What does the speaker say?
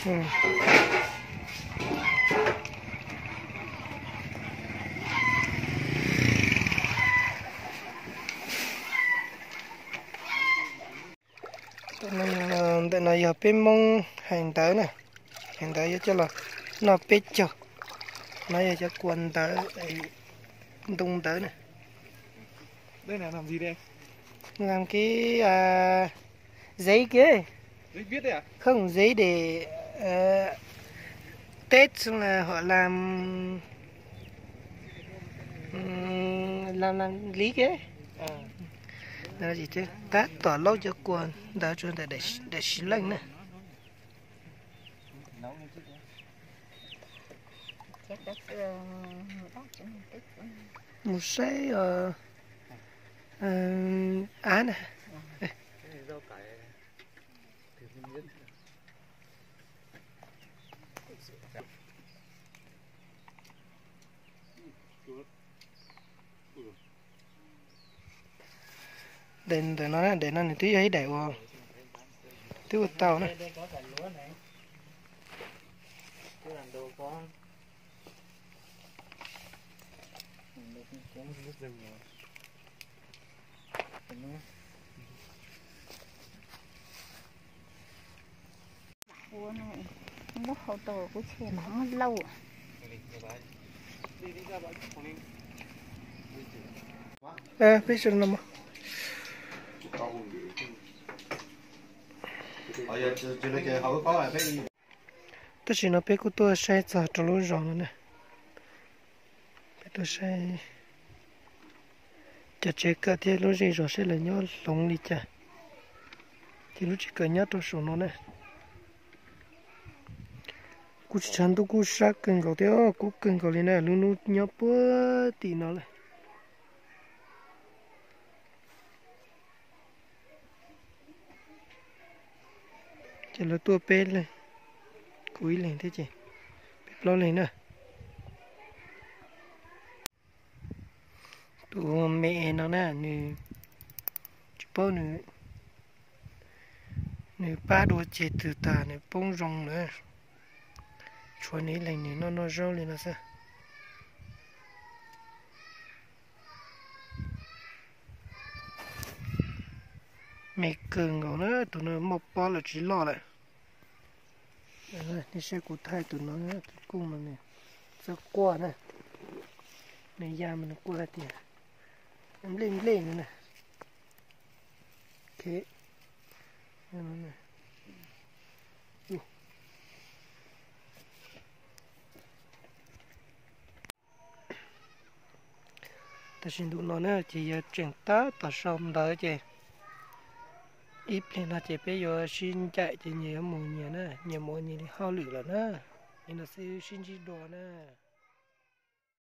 Ntawm no yog peb Hmoob hais ntawv na, hais ntawv yuav coj los noj peb caug. No yog cov kua ntawv, ntoo ntawv na. Làm cái giấy kia, không, giấy để Tết xong là họ làm, làm làm lý kia. Tab tom laub cov kua ntawv tsuas ntawm daim siv leej na. Mus saib av na. Daim ntawm no, daim no nws twb yog ib daim uas twb ua tau na. Peb sawv no. Tab sis no peb kuj tuaj saib txog rau lub zos no na. Peb tuaj saib cov tsev kawm thiab lub zej zos saib lawv nyob hloov li cas. Ces lub tsev kawm nyob rau saum no na. Kuj tsis tshav ntuj, kuj sab kawg nkaus thiab, kub kawg nkaus li na, lub hnub nyob puag tim no lawm. Ces lawv tuaj peb leeg, kuv ib leeg thiab ces peb plaub leeg na. Tus me no na, nws tsis paub nws pab dua ceg twg tas nws poob zoo lawm. Tshuav nws ib leeg nws noj noj zaub li no xwb. Me kawg nkaus na, tus no muaj pob lawm tsis loj lawm. Nej saib kuv thaij tus no, tus kuj mas nws txawj quaj na, nws ya mas nws quaj tias nplej nplej no na. Tam sim ntuj no na ces yog tseem tab tom sau ntawv ces ib pliag no ces peb yuav sib ncaim ces nyias yuav mus nyias na, nyias mus nyias li hauj lwm lawm na. Li no xwb, sib ntsib dua na.